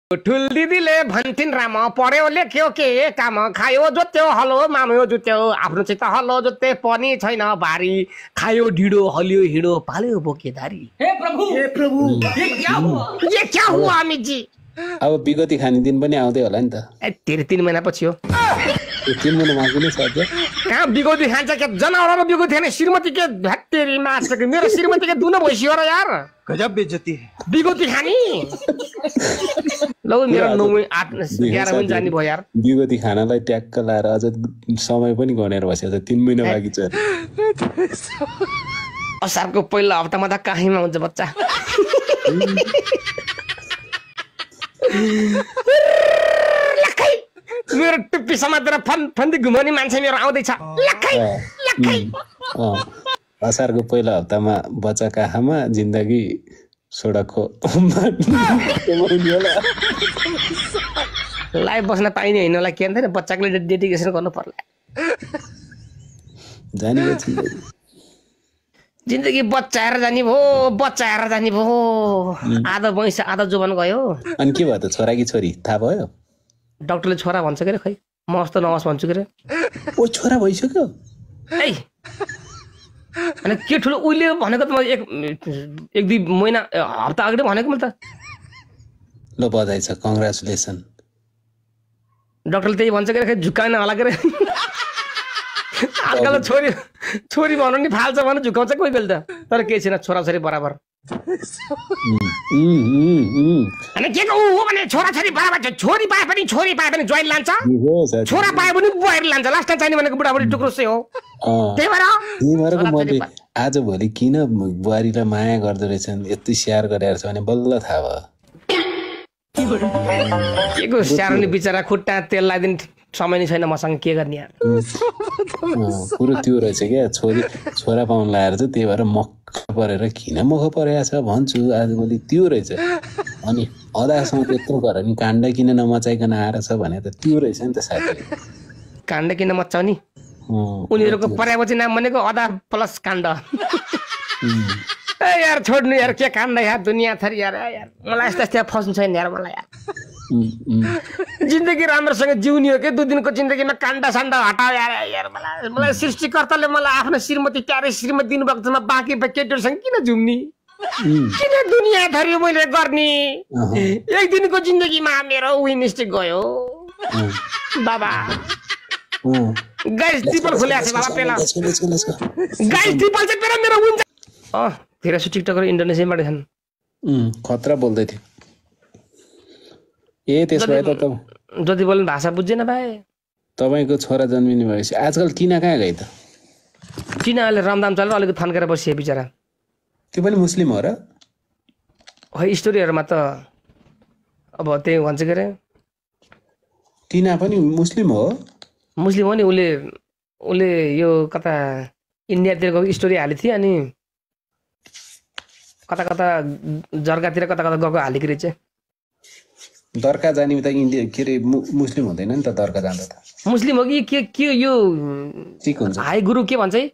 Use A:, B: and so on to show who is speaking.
A: ठुल दिदीले भन्थिन् राम पर्यो लेख्यो के काम खायो जोत्यो हलो माम्यो जुत्यो आफ्नो चित्त हलो जोत्ते पनि छैन भारी खायो ढिडो हलियो हिडो पाल्यो बोकेदारी।
B: हे प्रभु
A: ये क्या हुआ अमित जी?
C: अब बिगती खाने दिन पनि आउँदै होला नि त।
A: तेरे 3 महिना पछि हो।
C: 3 महिना मागु नै छ।
A: कहाँ बिगौती खान्छ क्या जनावरको बिगौती खाने श्रीमती के भ्याटेरी मार्छ कि मेरो श्रीमती के दुनो भइसक्यो र यार।
D: गजब बेइज्जती
A: बिगौती खानी लौ मेरो 9 8 11 पनि जानी भयो यार।
C: बिगौती खानालाई ट्याक्क लाएर अझ समय पनि गनेर बसेछ 3 महिना बाँकी छ।
A: असारको पहिलो हप्तामा त काहीमा हुन्छ बच्चा। लखै मेरो टुप्पी समातेर फन्दी घुमाउने मान्छे मेरो आउँदैछ। लखै लखै
C: असारको पहिलो हप्तामा बच्चा काखमा जिन्दगी सोडाको
A: लाइभ बस्न पाइने होइन होला के भन्थे बच्चाको डेडिकेसन गर्नु पर्ला।
C: जानी
A: जिन्दगी बच्चाएर जाने भयो आधा वैंश आधा जोबन गयो।
C: अनि के भयो त छोरा कि छोरी थाहा भयो?
A: डाक्टरले छोरा भन्छ के रे खै म अस्तो नहोस् भन्छु के रे।
C: ओ छोरा भइसक्यो।
A: ए अनि के ठुलो उहिले भनेको त म एक 2 महिना हप्ता अगाडि भनेको मैले त।
C: ल बधाई छ कङ्ग्रेचुलेसन।
A: डाक्टरले त्यही भन्छ के रे खै झुक्काएन होला के रे। आजकल छोरी भन्नु नि फाल्छ भने झुकाउँछ कोही बेला त। तर केही छैन छोराछोरी बराबर। अनि के हो भने छोराछोरी बराबर छोरी पाए पनि ज्वाइन लान्छ छोरा पाए पनि बुहारी लान्छ लास्ट चाहिने भनेको बुढाबुढी टुक्रोसै हो। त्यही भएर
C: मैले आजभोलि किन बुहारीलाई माया गर्दो रहेछन् यति स्याहार गरेर छ भने बल्ल थाहा भयो।
A: के को स्याहार नि बिचरा खुट्टा तेल लगाइदिने समय नै छैन मसँग के गर्ने यार।
C: कुरो त्यो रहेछ क्या छोरा पाउन लगाएर चाहिँ त्यही भएर मक्ख परेर किन मख परेको छ भन्छु आजभोलि त्यो रहेछ। अनि अदासँग त्यत्रो गर नि काण्ड किन नमचाइकन आएर छ भने त त्यो रहेछ नि त साथी।
A: काण्ड किन मचाउने उनीहरूको पर्यापछि नाम भनेको अदा प्लस काण्ड। ए यार छोड्नु यार के काण्ड यार दुनियाँ थरी यार मलाई यस्तो फस्नु छैन यार मलाई यार। जिन्दगी राम्रोसँग जिउने हो कि 2 दिनको जिन्दगीमा काण्ड साण्ड हटाओ यार मलाई सृष्टिकर्ताले मलाई आफ्नो श्रीमती प्यारे श्रीमती दिनुभएको छ बाँकी केटीहरूसँग किन झुम्नी किन दुनियाँ थरी मैले गर्ने। एक दिनको जिन्दगीमा मेरो मिस्टेक गयो बाबा। गाइस ट्रिपल खोलेको छ बाबा पेला गाइस ट्रिपल चाहिँ पेला मेरो हुन्छ। धेरै सु टिकटकर इन्डोनेसियाबाट छन्।
C: खतरा बोल्दै थियो। ए त्यसो भए त
A: जति बोल्ने भाषा बुझ्दैन भाइ।
C: तपाईँको छोरा जन्मिने भएपछि आजकल टिना कहाँ गई त?
A: टिना अहिले रमदाम चलेर अलिकति थन्केर बसिए बिचरा।
C: त्यो पनि मुस्लिम हो र?
A: है स्टोरीहरूमा त अब त्यही भन्छ के अरे
C: टिना पनि मुस्लिम हो?
A: मुस्लिम हो नि उसले यो कता इन्डियातिर गएको स्टोरी हालेको थियो अनि कता जर्गातिर कता गएको हालेको रहेछ।
C: दर्का जाने त इन्डिया के अरे मुस्लिम हुँदैन नि त दर्का जाँदा त।
A: मुस्लिम हो कि के यो
C: ठीक हुन्छ
A: हाई गुरु के भन्छ है